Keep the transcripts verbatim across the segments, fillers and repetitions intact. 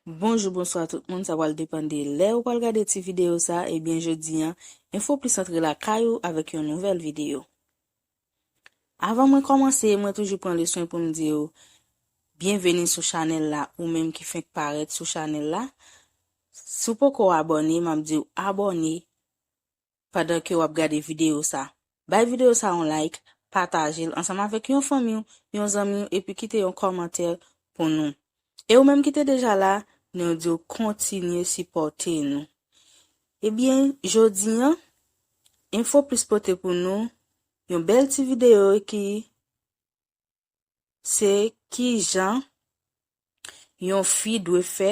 Bonjou, bonswa tout moun, sa pral depann de lè ou pral gade ti videyo sa, ebyen jodi an, Enfo Plis antre lakay ou avèk yon nouvèl videyo. Avan mwen kòmanse, mwen toujou pran le swen pou m di w byenveni sou chanèl la, ou menm ki fenk parèt sou chanèl la. Si w poko abòne, m ap di w abòne pandan ke w ap gade videyo sa. Bay videyo sa yon like, pataje l ansanm avèk yon fanmi w, yon zanmi w, epi kite yon kòmantè pou nou. E ou menm ki te deja la, nou di w kontinye sipòte nou. Ebyen, jodi an, Enfo Plis pote pou nou yon bèl ti videyo ki se kijan yon fi dwe fè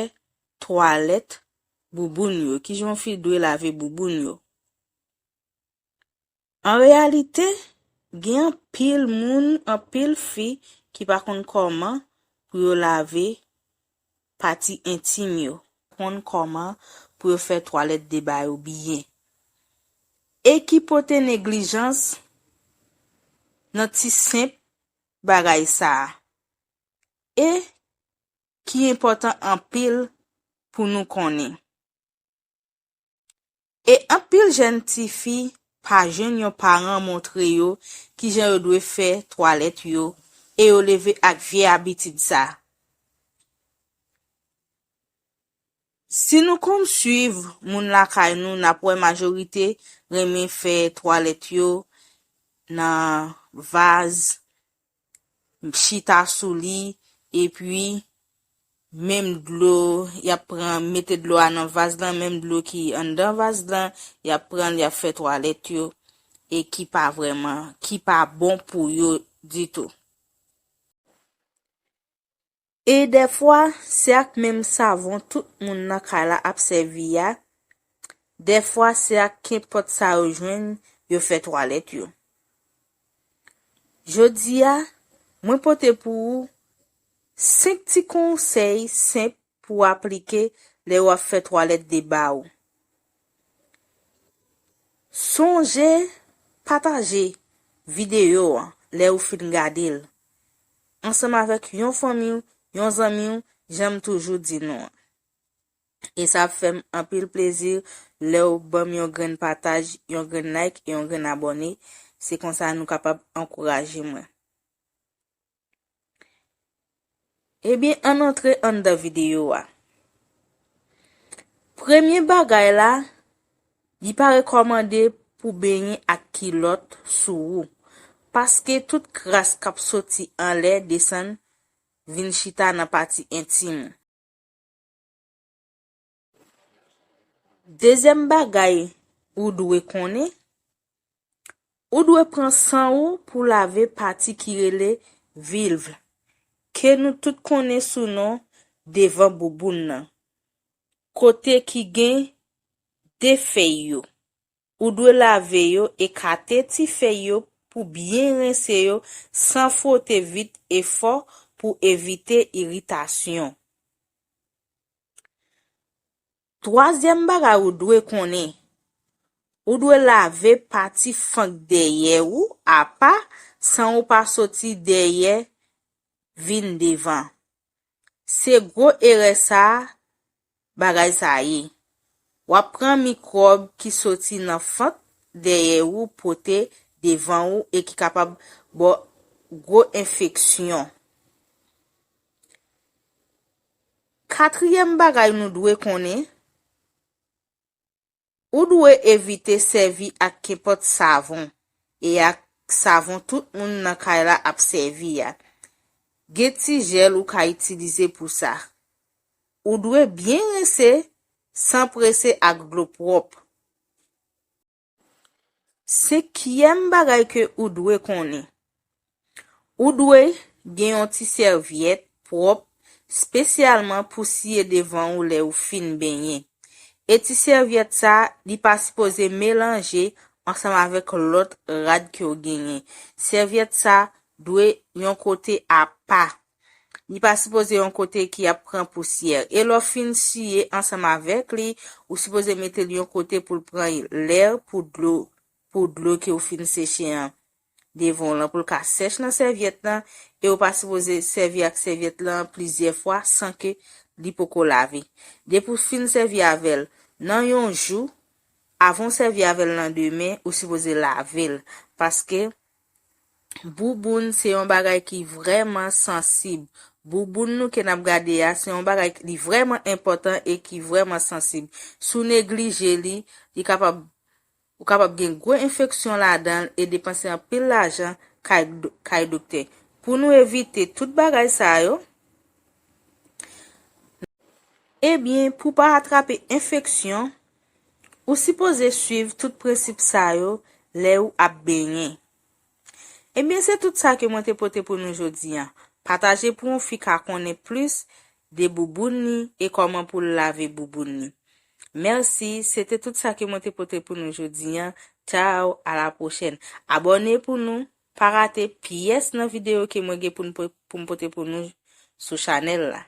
twalèt bouboun yo, kijan yon fi dwe lave bouboun yo. An reyalite, gen anpil moun, anpil fi ki pa konn kòman pou yo lave pati entim yo, konn kòman pou yo fè twalèt de ba yo byen. E ki pote neglijans nan ti senp bagay sa a. E ki enpòtan anpil pou nou konnen. E anpil jèn tifi pa jwenn yon paran montre yo kijan yo dwe fè twalèt yo, e yo leve ak vye abitid sa. Si nou konn swiv moun lakay nou, n ap wè majorite renmen fè twalèt yo nan vaz, chita sou li, epi menm dlo, y ap pran, mete dlo a nan vaz lan, menm dlo ki anndan vaz lan, y ap pran l, y ap fè twalèt yo, e ki pa vrèman, ki pa bon pou yo ditou. E dèfwa, se ak menm savon tout moun nan kay la ap sèvi a, dèfwa, se ak kenpòt sa yo jwenn, yo fè twalèt yo. Jodi a, mwen pote pou ou senk ti konsèy senp pou w aplike lè w ap fè twalèt de ba w. Sonje pataje videyo an lè ou fin gade l ansanm avèk yon fanmi w, yon zanmi w, jan m toujou di nou an. E sa ap fè m anpil plezi lè w ban m yon grenn pataj, yon grenn like e yon grenn abòne. Se konsa nou kapab ankouraje mwen. Ebyen, ann antre anndan videyo a. Premye bagay la, li pa rekòmande pou benyen ak kilòt sou ou, paske tout kras k ap soti anlè desann vin chita nan pati entim ou. Dezyèm bagay ou dwe konnen, ou dwe pran san ou pou lave pati ki rele vilv, ke nou tout konnen sou non devan bouboun nan, kote ki gen de fèy yo. Ou dwe lave yo, ekate ti fèy yo pou byen rense yo san fwote vit e fò pou evite iritasyon. Twazyèm bagay ou dwe konnen, ou dwe lave pati fank dèyè ou apa san ou pa soti dèyè vin devan. Se gwo erè sa bagay sa ye. W ap pran mikwòb ki soti nan fank dèyè ou pote devan ou e ki kapab ba w gwo enfeksyon. Katriyèm bagay nou dwe konnen, ou dwe evite sèvi ak kenpòt savon e ak savon tout moun nan kay la ap sèvi a. Gen ti jèl ou ka itilize pou sa. Ou dwe byen rense san prese ak dlo pwòp. Senkyèm bagay ke ou dwe konnen. Ou dwe gen yon ti sèvyèt pwòp espesyalman pou siye devan ou lè ou fin benyen. E ti sèvyèt sa, li pa sipoze melanje ansanm avèk lòt rad ke w genyen. Sèvyèt sa dwe yon kote apa. Li pa sipoze yon kote ki ap pran pousyè. E lè w fin siye ansanm avèk li, ou sipoze mete l yon kote pou l pran lè pou dlo, pou dlo ke w fin seche an devan w lan, pou l ka sèch nan sèvyèt lan, e w pa sipoze sèvi ak sèvyèt lan plizyè fwa san ke li poko lave. Depi w fin sèvi avè l nan yon jou, avan w sèvi avè l nan demen, ou sipoze lave l. Paske bouboun se yon bagay ki vrèman sansib. Bouboun nou ke n ap gade a, se yon bagay ki vrèman enpòtan e ki vrèman sansib. Si w neglije li, li kapab, ou kapab gen gwo enfeksyon ladan l e depanse anpil lajan kay, kay doktè. Pou nou evite tout bagay sa yo, ebyen, pou pa atrape enfeksyon, ou sipoze swiv tout prensip sa yo lè ou ap benyen. Ebyen, se tout sa ke mwen te pote pou nou jodi a. Pataje pou yon fi ka konnen plis de bouboun ni e kòman pou l lave bouboun ni. Mèsi, se te tout sa ke mwen te pote pou nou jodi a. Tchao, a la pwochèn. Abòne pou nou, pa rate pyès nan videyo ke mwen gen pou n po-, pou m pote pou nou sou chanèl la.